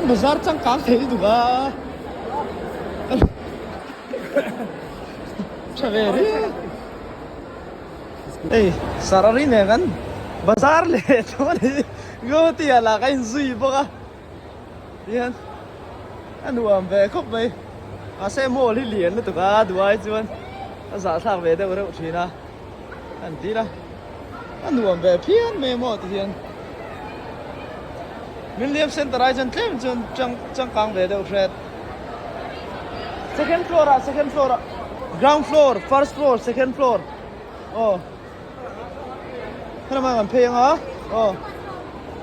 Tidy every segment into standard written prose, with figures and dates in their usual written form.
Bazar changkang thei lutuk a. Tha ve riau. Hei Sarari nen kan bazar leh chu a ni. Guwahati ah lah ka inzui bawk a. Tihian a nuam ve khawp mai. Mahse mall hi lian lutuk a duai chuan a zahthlak ve deuh reuh thin a. An ti la a nuam ve phian mai maw ti hian William Center ai chuan tlem chuan chang changkang ve deuh hret second floor ah second floor ah ground floor first floor second floor aw helama kan phei anga aw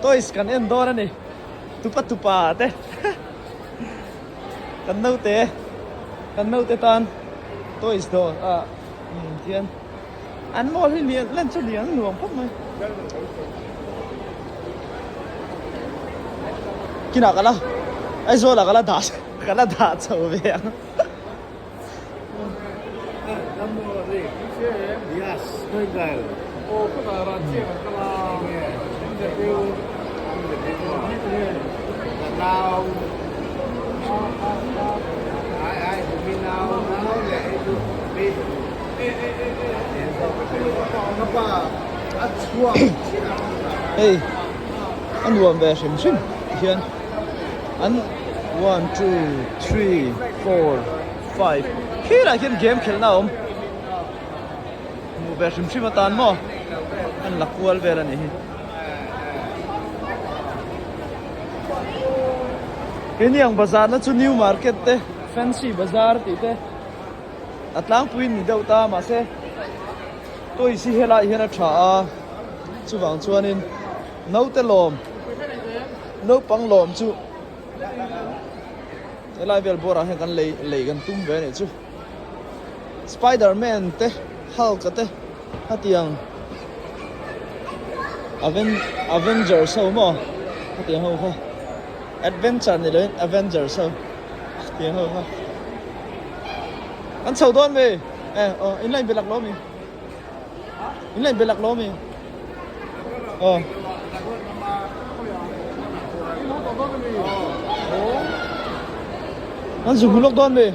toys kan en dawn ani tupa tupa te kan naute kan naute tan toys dawr ah. Umm tihian an mall hi lian lan chu lian a nuam khawp mai kinah ka la Aizawl ah ka la dah ka la dah chho ve ang. Hei a nuam ve hrim hrim tihian an one two three four five khirah khian game khelhna a awm hmuh ve hrim hrim atan maw an la kual vel a nih hi. Keini ang bazar na chu new market te fancy bazar tih te a tlangpui ni deuh ta mahse toys hi helai hian a tha a chuvang chuanin naute lawm naupang lawm chu helai vel bawrah hian kan lei lei kan tum ve a nih chu spider man te hulk te hetiang avengers ho maw hetiang ho kha adventure ni loin avengers ho hetiang ho kha an chho dawn ve e aw in la inbe lak lo mi in la inbe lak lo mi aw an zu hmu lawk dawn ve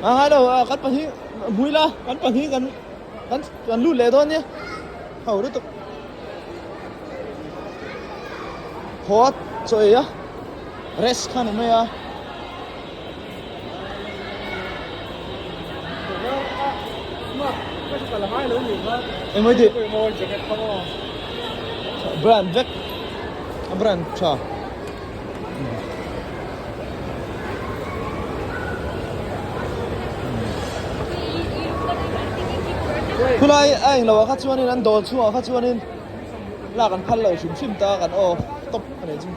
a ngai lo kan pahnih Hmui la kan pahnih kan kan kan lut leh dawn nia ho lutuk haw a chaw ei a rest kha ni mai a. Engmai tih brand vek a brand tha. Khulai a englo ah kha chuanin an dawr chhungah kha chuanin lak an phal lo hrim hrim ta kan aw tawp a nih chu.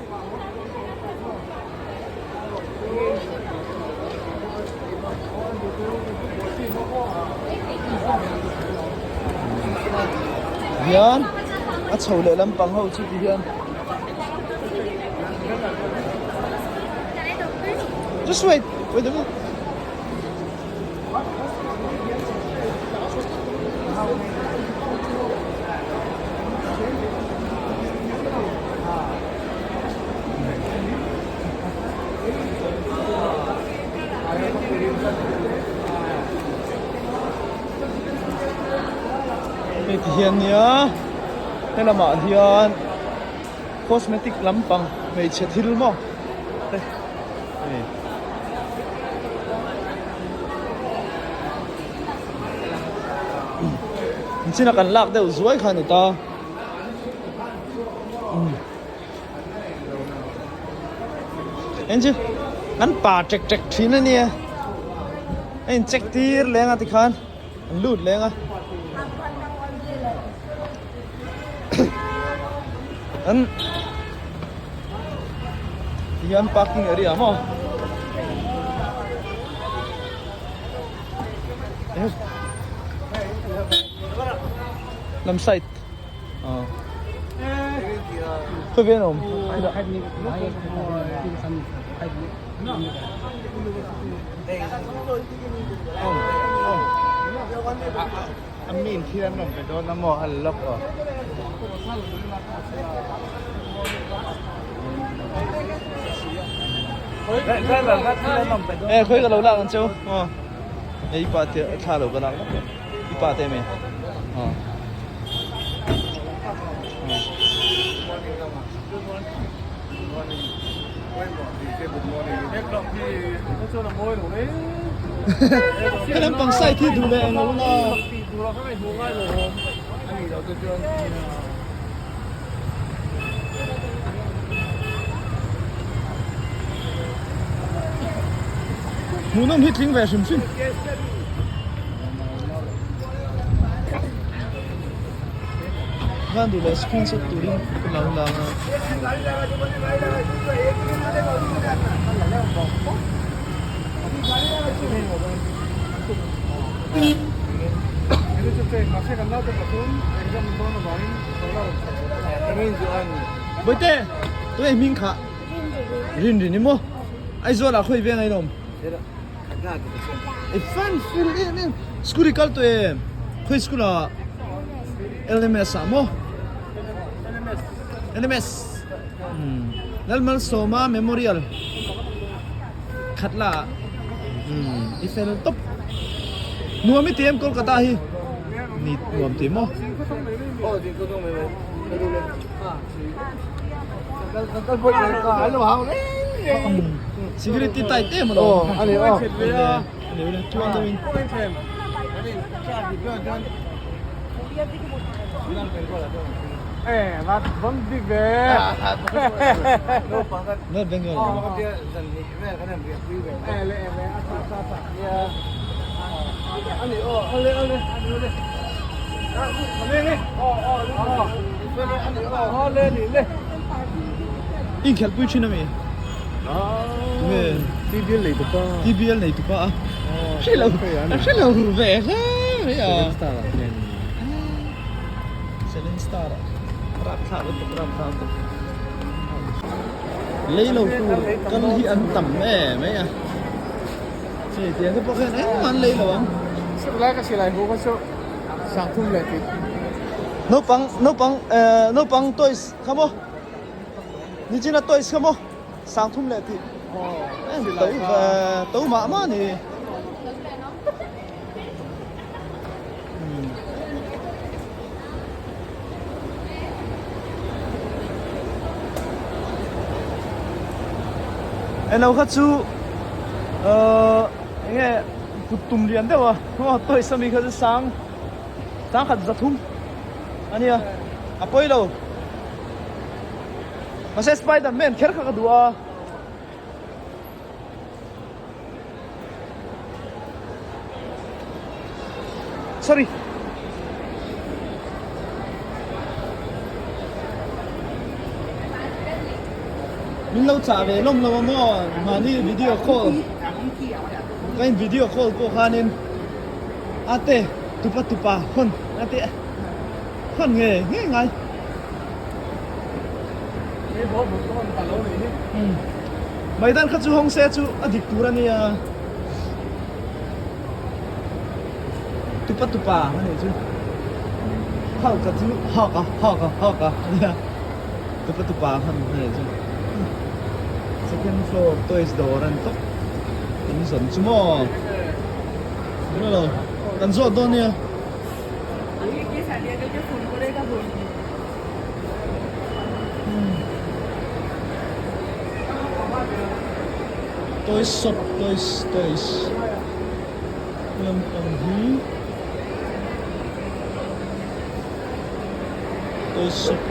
Hian a chho leh lampang ho chu ti hian. Just wait, wait a minute. Hei ti hian nia helamah hian cosmetic lampang hmeichhe thil maw te hei china kan lak deuh zuai kha a ni ta. Eng chu an pa ṭek ṭek ṭhin a nia a in check tir leng a tikhan an lut leng a an tihian parking area maw lam side. Khawi vel a awm A min thil an rawn pe dawn a maw a la lawk aw. E khawi ka lo lak ang cheu aw e i pa te thla lo ka lak lawk i pa te mi aw He lampang side hi duh leh eng lo la. Hmuhnawm hi tling ve hrim hrim. Van duh leh screenshot turin ka lo lang a. Bawihte, tunge hming kha? Rinrin i maw? Aizawl ah khawi veng a inawm? I fan ful em em. School i kal tawh em? Khawi school ah? LMS ah maw? LMS. Lalmalsawma Memorial Khatla ah. I fel tawp. Nuam i ti em Kolkata hi? Ni nuam ti maw? Security tight em alawm. North Bengal. Inkhelhpui thin ami? Tunge? TBL nei tupa. TBL nei tupa a. Hre lo, hre lo ve hle mai a. Seven star ah hian. Seven star ah. Rapthlak lutuk, rapthlak lutuk. Lei lo tur kal hi an tam em mai a. Chei tiang te pawh khian engmah an lei lo ang. Silai ka silai hu kha chu sangthum leh tih. Naupang naupang eh naupang toys kha maw nichina toys kha maw sangthum leh tih to ve to mah mah a ni. Elo kha chu ahh enge kut tum lian deuh a aw toys ami kha chu sang sang khat zathum a nia a pawi lo mahse spider man kher kha ka duh a. Sorry. Min lo chah ve lawm lo a maw mahni video call ka in video call pawh khanin ate tupa tupa hawn ate hawn nge nge ngai. Maidan kha chu hawng se chu a dik tur a nia. Tupa tupa a nih chu. Hawk a chu hawk a hawk a hawk a a nia. Tupa tupa hman a nih chu. Second floor toys dawr an tawp. Kan zawn chu maw. Hello kan zawt dawn nia. Toys shop toys toys lampang hi toys shop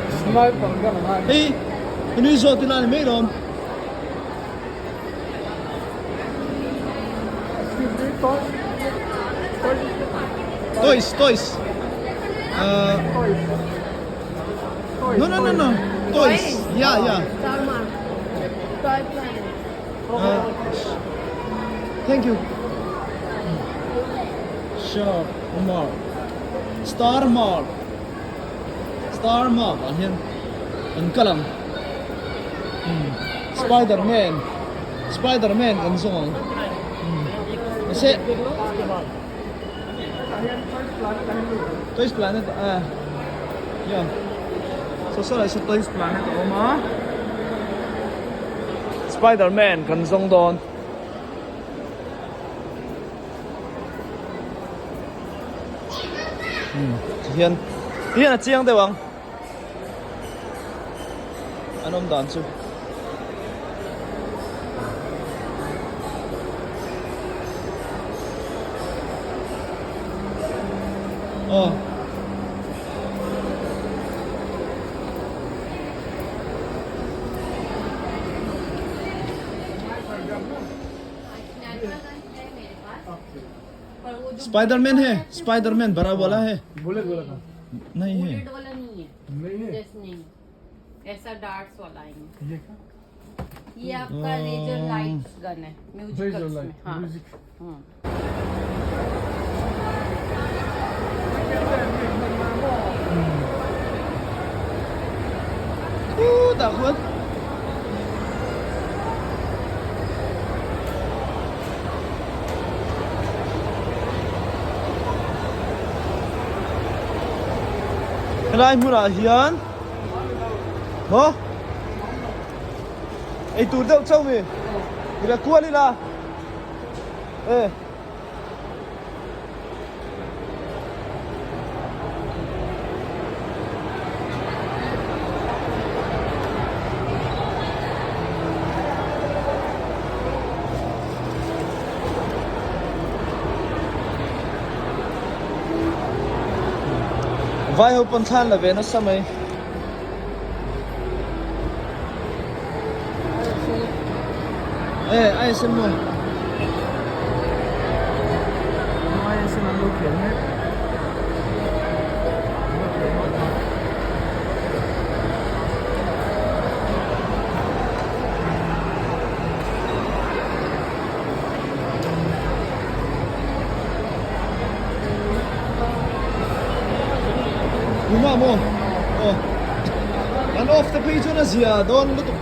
hei inui zawt ila ni mai lawm. Toys toys uh, No no no no toys yeah yeah uh, Thank you Shop Mall Star Mall Star Mall ah hian an kal ang Spider Man Spider Man kan zawng ang mahse Toys Planet ah yeah so saw lai saw Toys Planet a awm a. Spiderman kan zawng dawn. Tihian tihian a chiang deuh ang an awm dan chu. Aw. Spiderman hai Spiderman बड़ा वाला है bullet वाला था नहीं है बुलेट वाला नहीं है नहीं है जैसे नहीं ऐसा डार्ट्स वाला है ये क्या ये आपका laser light gun है म्यूजिकल लेजर में लाइट हाँ म्यूजिक हम्म। Khutah khuan helai hmunah hian maw eitur deuh chauh mi ila kual ila e. Vai ho pawn thlan la ve nasa mai. E ai sem maw. Ai sem an lo khel mek. Puma maw aw an off te phei chuan a zia dawn lutuk.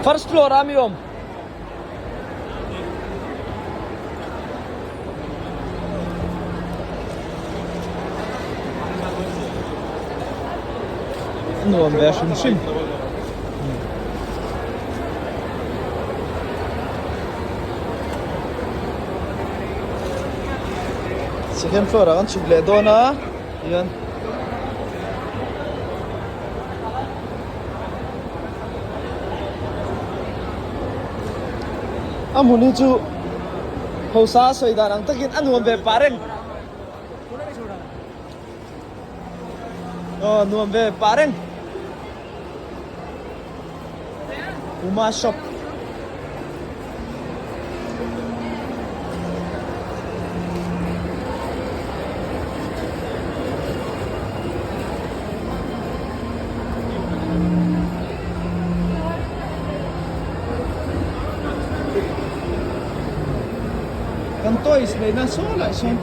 First floor a mi awm. Nuam ve hrim hrim. Second floor ah kan chhuk leh dawn a hian. A hmun hi chu hausa a sawi dan ang takin a nuam ve pah reng. Aw nuam ve pah reng. Puma shop. Kan toys lehna saw lah sawn.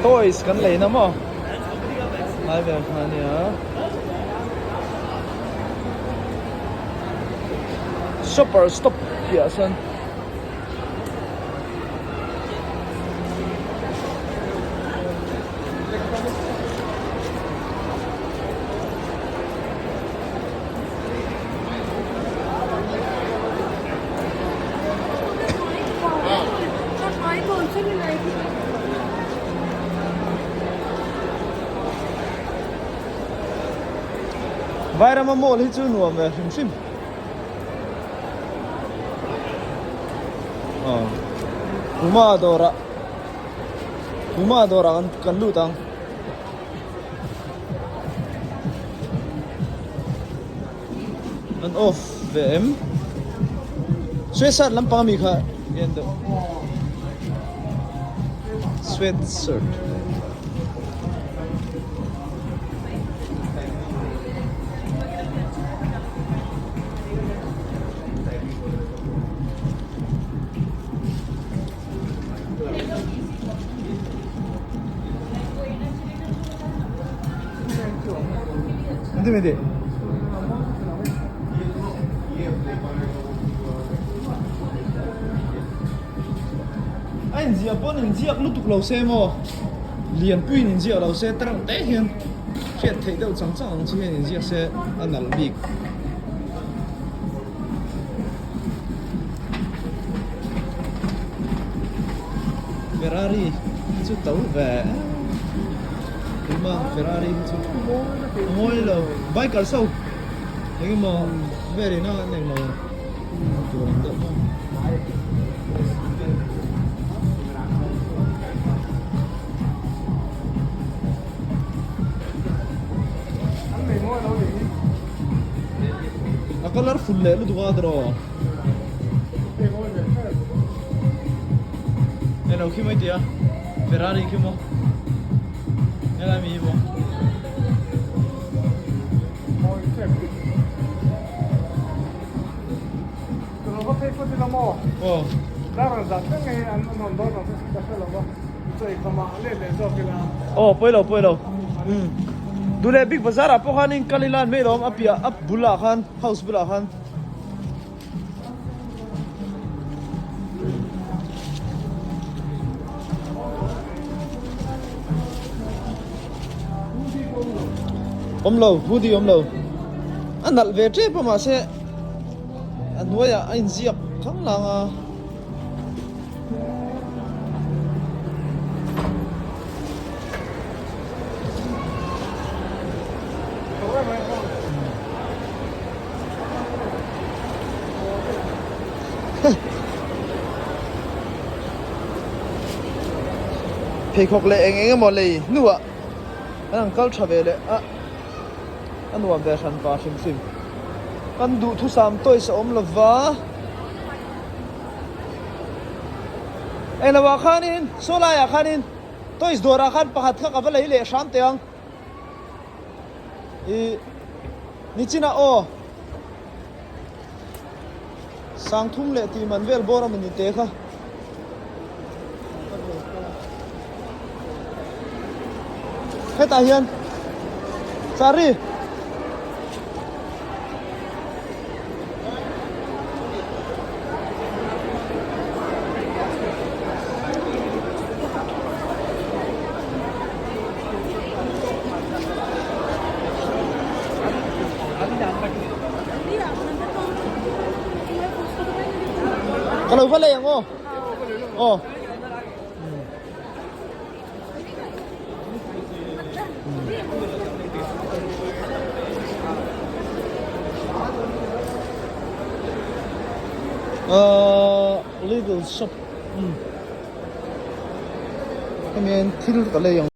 Toys kan leina maw lai vel kha a nia. Shopper stop tih ah sawn. Vairama mall hi chu nuam ve hrim hrim. Aw Puma dawrah Puma dawrah kan lut ang. An off ve em? Sweatshirt lampang ami kha en deuh. Sweatshirt. Engtin mai tih? A inziah pawn inziak lutuk lo se maw? Lianpuiin inziak lo se tereuh te hian hriat theih deuh chang chang ang chi hian inziak se a nalh bik. Ferrari hi chu to ve tuma Ferrari hi chu a mawi lo bikers ho eng emaw vel in a an englo tur ang deuh maw. A colourful leh lutuk a tiraw? Eng lo khi mai tia Ferrari khi maw helai mi hi maw Aw pawi lo pawi lo Duhleh big bazar ah pawh khan in kal ila an mai lawm a piah a bulah khan house bulah khan. Awm lo hoodie awm lo a nalh ve tep a mahse a hnuaiah a inziak thang lang a. Pheikhawk leh eng eng emaw lei hnuah an han kal tha ve leh a, a nuam ve hran pa hrim hrim. Kan duhthusam toys a awm lova. Englo ah khanin saw laiah khanin toys dawrah khan pakhat kha ka va lei leh hram teh ang. Ih nichinah aw sangthum leh tih man vel bawr a mawni te kha. Hetah hian Chari. Ka lo va lei ang aw. Aw. Ahh little shop hemi hian thil ka lei ang.